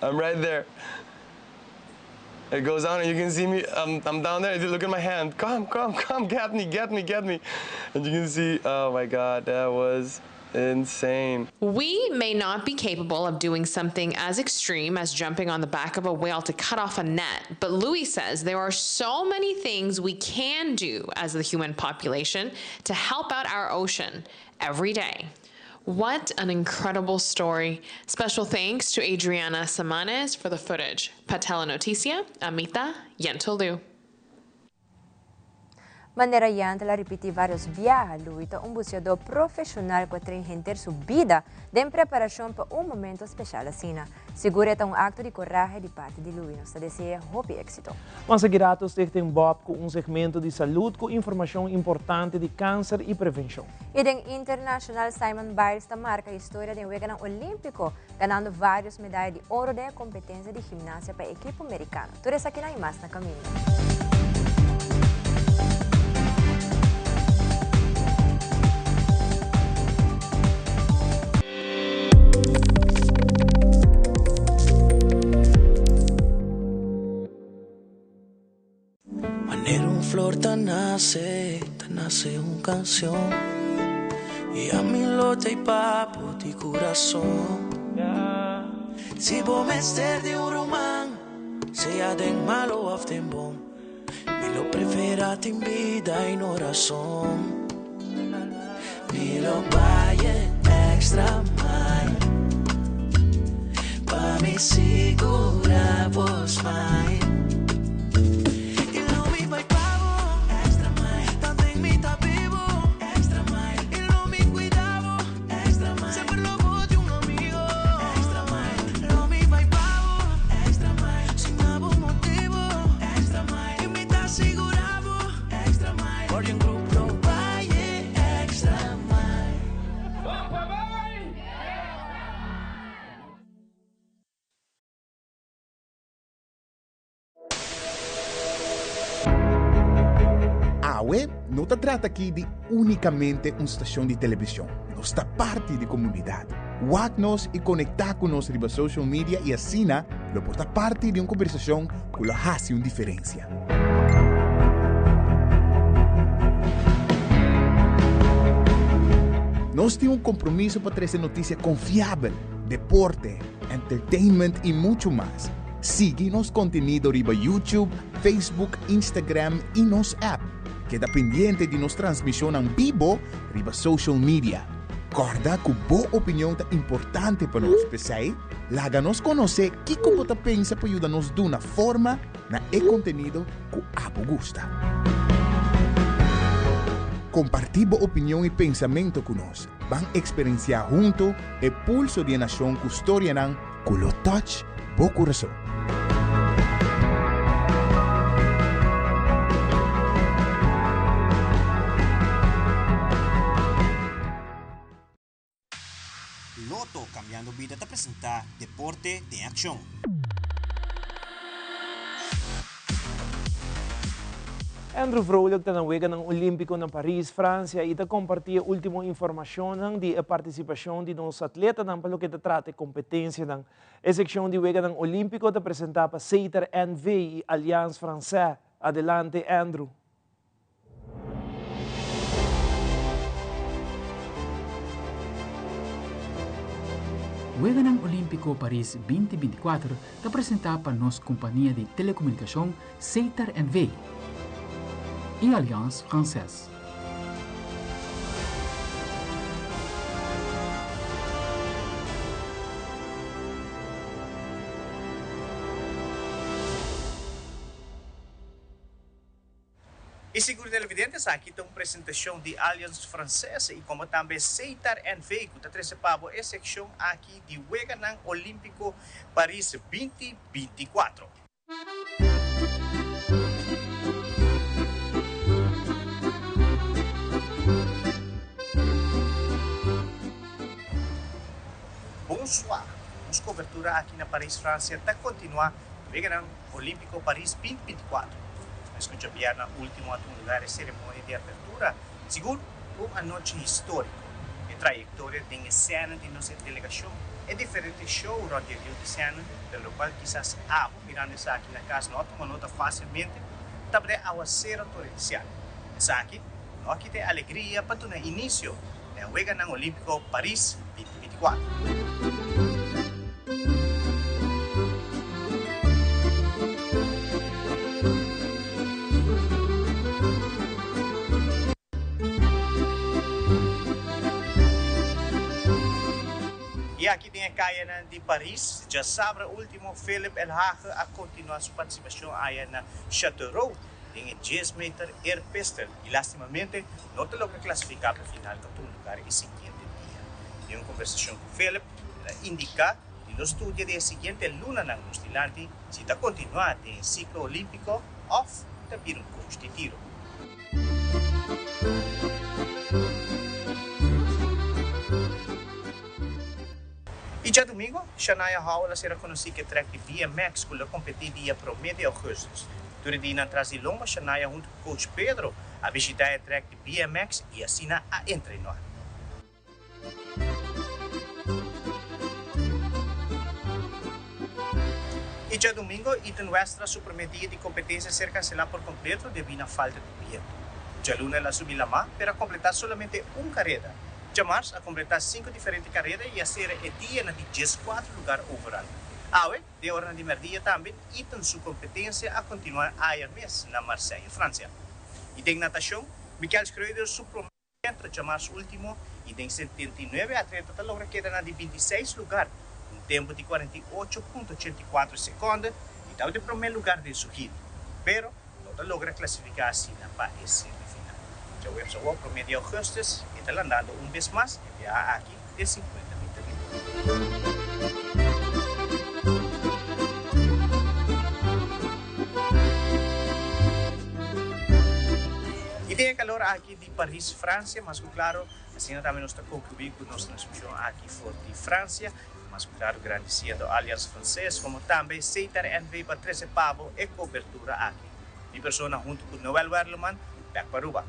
I'm right there. It goes down and you can see me, I'm down there, look at my hand. Come, come, come, get me, get me, get me. And you can see, oh my God, that was insane. We may not be capable of doing something as extreme as jumping on the back of a whale to cut off a net, but Louis says there are so many things we can do as the human population to help out our ocean every day. What an incredible story. Special thanks to Adriana Samanes for the footage. Pa Telenoticia, Amita Yentolu. Manera Yentl a ripiti varios biaha, Louis ta un buceador profesional cu a train henter su bida den preparacion pa un momento special asina. Sigur e ta un acto di corahe di parti di Louis. Nos ta desea hopi exito. Mas aki rato Stichting Bob cu un segmento di salud cu informacion importante di cancer y prevencion. Y den internacional Simon Biles ta marca historia den Weganan Olimpico, ganando varios medaya di oro den e competencia di gimnasia pa e ekipo Mericano. Tur esakinan y mas na caminda. Manera un flor ta nace, ta nace un cancion Y ami lo ta y papo di curason Si bo mester di un ruman, sea den malo of den bon Mi lo prefera tin bida y no razon Mi lo bai e extra mile Pa mi sigura bo smile Y lo mi bai pa bo extra mile Tanten mi ta bibo extra mile Y lo mi cuida bo extra mile Semper lo bo. Awe no ta trata aki di únikamente un stashon di televishon, nos ta parti di komunidat. Wak nos i konektá ku nos riba social media i asina lo por ta parti di un kombersashon ku lo hasi un diferensia. Nos tin un kompromiso pa trese notisia konfiabel, deporte, entertainment i muchu mas. Sigui nos kontenido riba YouTube, Facebook, Instagram i nos app. Keda pendiente di nos transmishonnan bibo riba social media. Kòrda ku bo opinion ta importante pa nos, p'esei laga nos konosé kiko bo ta pensa pa yuda nos duna forma na e kontenido ku abo gusta. Kompartí bo opinion i pensamentu ku nos. Ban eksperensiá huntu e pulso di e nashon ku storianan ku lo touch bo kurason. Lotto Cambiando Bida ta presenta Deporte den Accion. Andrew Vrolijk ta na Weganan Olímpiko na Paris, Fransia i ta kompartí e último informashonnan di e partisipashon di nos atletanan pa loke ta trata e kompetensianan. E sekshon di Weganan Olímpiko ta presentá pa Setar NV i Alliance Française. Adelante Andrew. Weganan Olímpiko Paris 2024 ta presentá pa nos kompania di telekomunikashon Setar NV i Alliance Française. E sigur televidente esaki ta un presentacion di Alliance Française y como tambe Seitar NV cu ta trece pa bo e seccion aki di Weganan Olimpico Paris 2024. Bonsoir! Nos cobertura aki na Paris, Francia ta continua Weganan Olimpico Paris 2024. Nos scucha bierna ultimo a tuma lugar e ceremonia di apertura. Sigur un anochi historico. E trayectoria den e scena di nos delegacion, e diferente show rond di Rio di Sena, den locual kisas abo mirando esaki na cas no a tuma nota facilmente, tabata e awacero torencial. Esaki no a kita e alegria pa duna inicio na e Weganan Olimpico Paris 2024. I aki den e kayanan di Paris, djasabra ultimo Philip Elhage a kontinuá su partisipashon aya na Châteauroux den e djes meter air pistol i lastimamente no ta logra klasifiká pa final pa tuma lugar e siguiente dia. Den un kombersashon ku Philip, el a indiká di lo studia den e siguiente lunanan nos dilanti si ta kontinuá den e siklo olímpiko òf ta bira un coach di tiro. I djadumingu, Shania Howell a sera konosí ku e trèk di BMX ku lo kompetí dia promé di ougùstùs. Tur e dianan tras di lomba, Shania huntu ku coach Pedro a bishitá e trèk di BMX i asina a entrenó. I djadumingu, Ethan Westra su promé dia di kompetensia a ser kanselá por kompleto debí na falta di bientu. Djaluna el a subi lamá, pero a kompletá solamente un kareda. Djamars a kompletá sinku diferente kareda i a sera e dia na di dieskuater lugar overal. Awe, den oranan di mèrdia tambe, Ethan su kompetensia a kontinuá aya mes na Marseille, Fransia. I den natashon, Michael Schreuder su promé. Entra djamars ultimo y den 79 atleta ta logra keda na di 26 lugar cu un tempo di 48.84 seconde y tabata e prome lugar den su heat, pero no ta logra clasifica asina pa e semifinal. Djaweps awor prome di augustus e ta landando un bes mas e biaha aki den 50 meter libre. Y den e calor aki di Paris, Francia, mas cu claro, asina tambe nos ta conclui cu nos transmision aki for di Francia, mas cu claro grandiciendo Alliance Française como tambe Setar NV pa trece pabo e cobertura aki. Mi persona hunto cu Noel Werleman. Bek pa Aruba.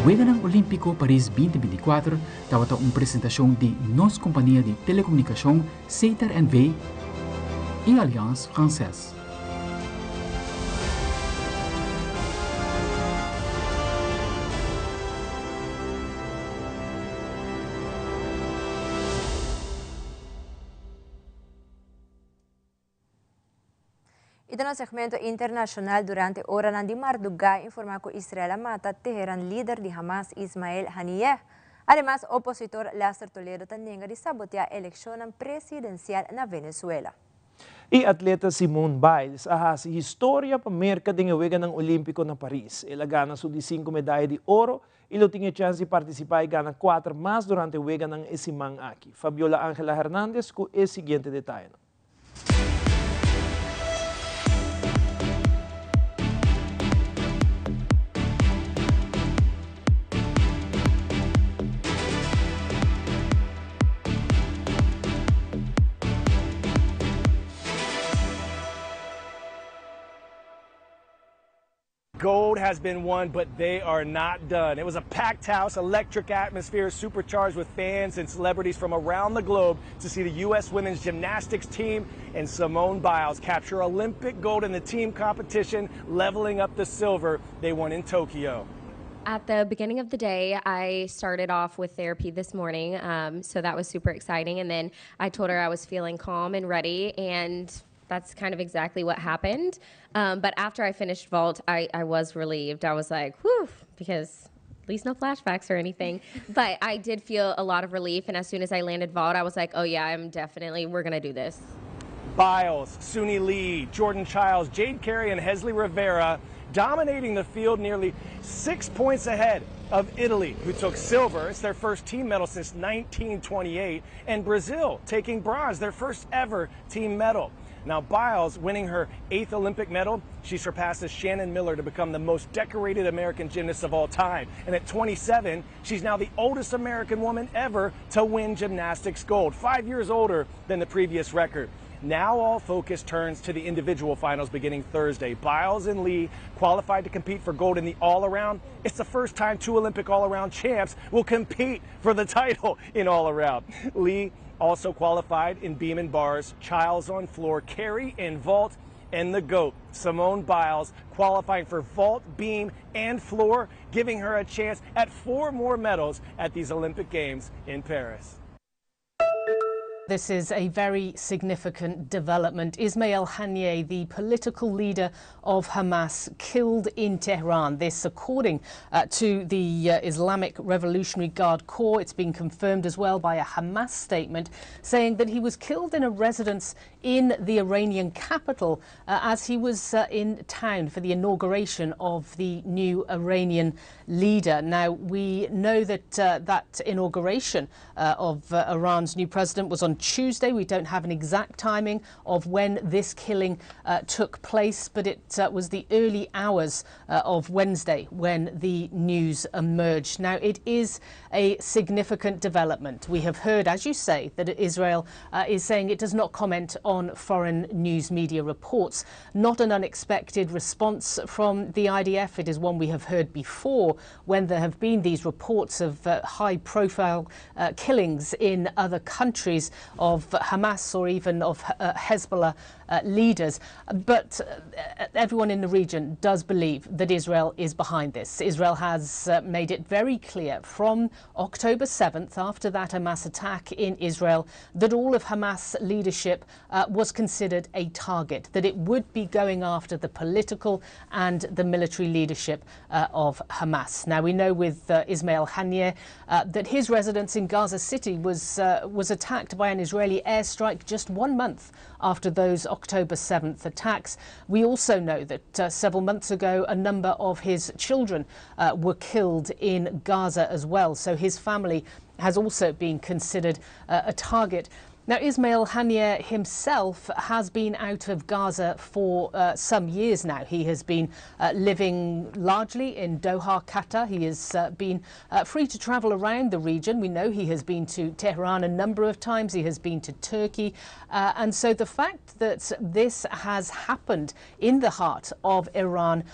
Weganan Olímpiko Paris 2024 tabata un presentashon di nos kompania di telekomunikashon Setar NV i Alliance Française. Y den nos segmento internacional durante oranan di marduga informa cu Israel a mata Teheran lider di Hamas Ismail Haniyeh. Ademas opositor Lester Toledo ta nenga di sabotea eleccionnan presidencial na Venezuela. E atleta Simone Biles a hasi historia pa Merka den e Weganan Olímpiko na Paris. El a gana su di sinku medaya di oro i lo tin e chèns di partisipá i gana kuater mas durante e weganan e siman aki. Fabiola Angela Hernandez ku e siguiente detayenan. Gold has been won, but they are not done. It was a packed house, electric atmosphere, supercharged with fans and celebrities from around the globe to see the U.S. women's gymnastics team and Simone Biles capture Olympic gold in the team competition, leveling up the silver they won in Tokyo. At the beginning of the day, I started off with therapy this morning, um, so that was super exciting. And then I told her I was feeling calm and ready, and that's kind of exactly what happened. Um, but after I finished vault, I, I was relieved. I was like, whew, because at least no flashbacks or anything. but I did feel a lot of relief. And as soon as I landed vault, I was like, oh yeah, I'm definitely, we're going to do this. Biles, Suni Lee, Jordan Chiles, Jade Carey, and Hezly Rivera dominating the field nearly six points ahead of Italy, who took silver. It's their first team medal since 1928, and Brazil taking bronze, their first ever team medal. Now, Biles winning her eighth Olympic medal, she surpasses Shannon Miller to become the most decorated American gymnast of all time. And at 27, she's now the oldest American woman ever to win gymnastics gold, five years older than the previous record. Now all focus turns to the individual finals beginning Thursday. Biles and Lee qualified to compete for gold in the all-around. It's the first time two Olympic all-around champs will compete for the title in all-around. Lee also qualified in beam and bars, Chiles on floor, Carey in vault, and the GOAT, Simone Biles, qualifying for vault, beam, and floor, giving her a chance at four more medals at these Olympic Games in Paris. This is a very significant development. Ismail Haniyeh, the political leader of Hamas, killed in Tehran. This, according uh, to the uh, Islamic Revolutionary Guard Corps. It's been confirmed as well by a Hamas statement saying that he was killed in a residence in the Iranian capital uh, as he was uh, in town for the inauguration of the new Iranian leader. Now, we know that uh, that inauguration uh, of uh, Iran's new president was on Tuesday. We don't have an exact timing of when this killing uh, took place, but it uh, was the early hours uh, of Wednesday when the news emerged. Now, it is a significant development. We have heard, as you say, that Israel uh, is saying it does not comment on foreign news media reports. Not an unexpected response from the IDF. It is one we have heard before when there have been these reports of uh, high profile uh, killings in other countries of Hamas or even of uh, Hezbollah uh, leaders. But uh, everyone in the region does believe that Israel is behind this. Israel has uh, made it very clear from October 7th, after that Hamas attack in Israel, that all of Hamas leadership uh, was considered a target, that it would be going after the political and the military leadership uh, of Hamas. Now, we know with uh, Ismail Haniyeh uh, that his residence in Gaza City was, uh, was attacked by an Israeli airstrike just one month after those October 7th attacks. We also know that uh, several months ago, a number of his children uh, were killed in Gaza as well. So his family has also been considered uh, a target. Now, Ismail Haniyeh himself has been out of Gaza for some years now. He has been living largely in Doha, Qatar. He has been free to travel around the region. We know he has been to Tehran a number of times. He has been to Turkey. And so the fact that this has happened in the heart of Iran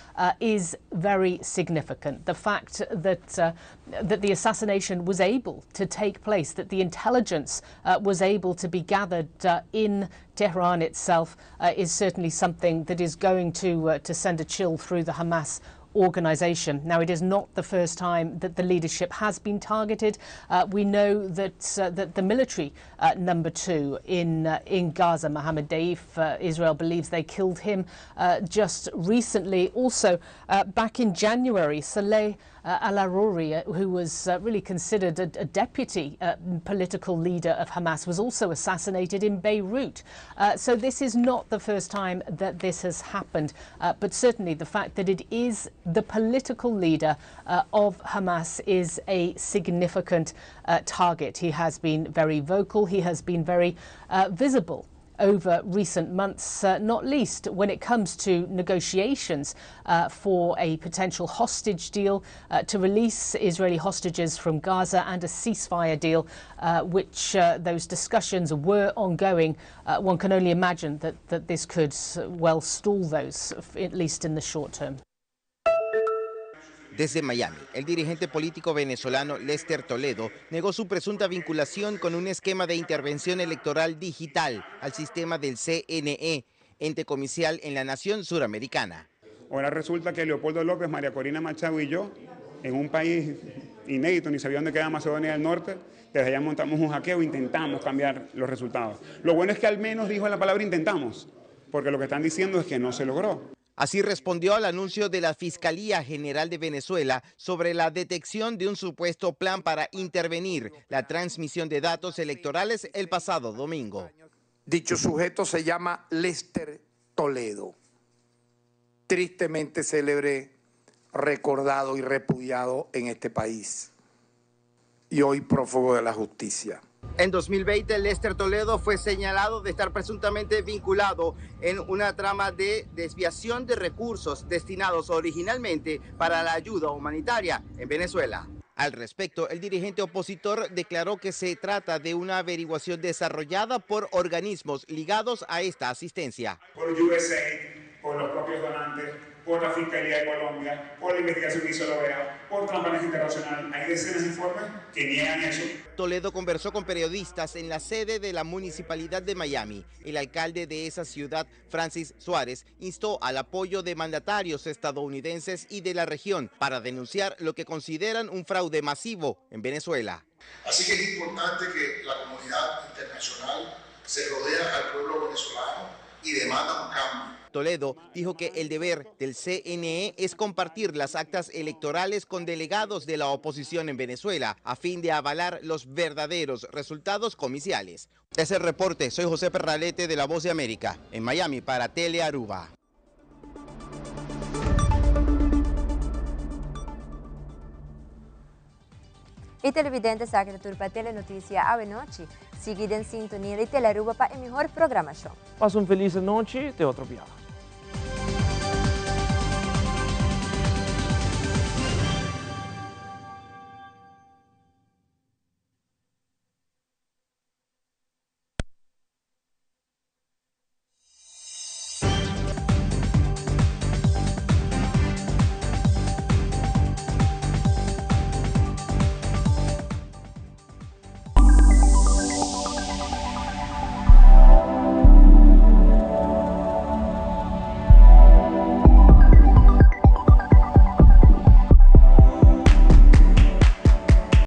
is very significant. The fact that, that the assassination was able to take place, that the intelligence was able to be gathered in Tehran itself is certainly something that is going to, to send a chill through the Hamas organization. Now, it is not the first time that the leadership has been targeted. We know that, that the military number two in, in Gaza, Mohammed Deif, Israel believes they killed him just recently. Also, back in January, Saleh Al-Arouri, who was really considered a, a deputy political leader of Hamas, was also assassinated in Beirut. So this is not the first time that this has happened, but certainly the fact that it is the political leader of Hamas is a significant target. He has been very vocal, he has been very visible over recent months, not least when it comes to negotiations for a potential hostage deal to release Israeli hostages from Gaza and a ceasefire deal, which those discussions were ongoing. One can only imagine that, that this could well stall those, at least in the short term. Desde Miami, el dirigente político venezolano Lester Toledo negó su presunta vinculación con un esquema de intervención electoral digital al sistema del CNE, ente comicial en la nación suramericana. Ahora resulta que Leopoldo López, María Corina Machado y yo, en un país inédito, ni sabía dónde queda Macedonia del Norte, desde allá montamos un hackeo e intentamos cambiar los resultados. Lo bueno es que al menos dijo la palabra intentamos, porque lo que están diciendo es que no se logró. Así respondió al anuncio de la Fiscalía General de Venezuela sobre la detección de un supuesto plan para intervenir la transmisión de datos electorales el pasado domingo. Dicho sujeto se llama Lester Toledo, tristemente célebre, recordado y repudiado en este país y hoy prófugo de la justicia. En 2020, Lester Toledo fue señalado de estar presuntamente vinculado en una trama de desviación de recursos destinados originalmente para la ayuda humanitaria en Venezuela. Al respecto, el dirigente opositor declaró que se trata de una averiguación desarrollada por organismos ligados a esta asistencia. Por USAID, por los propios donantes, por la Fiscalía de Colombia, por la investigación que hizo la OEA, por Transparencia Internacional. Hay decenas de informes que niegan eso. Toledo conversó con periodistas en la sede de la Municipalidad de Miami. El alcalde de esa ciudad, Francis Suárez, instó al apoyo de mandatarios estadounidenses y de la región para denunciar lo que consideran un fraude masivo en Venezuela. Así que es importante que la comunidad internacional se rodea al pueblo venezolano y demanda un cambio. Toledo dijo que el deber del CNE es compartir las actas electorales con delegados de la oposición en Venezuela a fin de avalar los verdaderos resultados comiciales. Es el reporte. Soy José Perralete de La Voz de América, en Miami para Tele Aruba. Y televidente esaki ta tur pa Telenoticia awe nochi. Sigui den sintonia di Telearuba pa e mihor programacion. Pasa un feliz anochi, te otro biaha.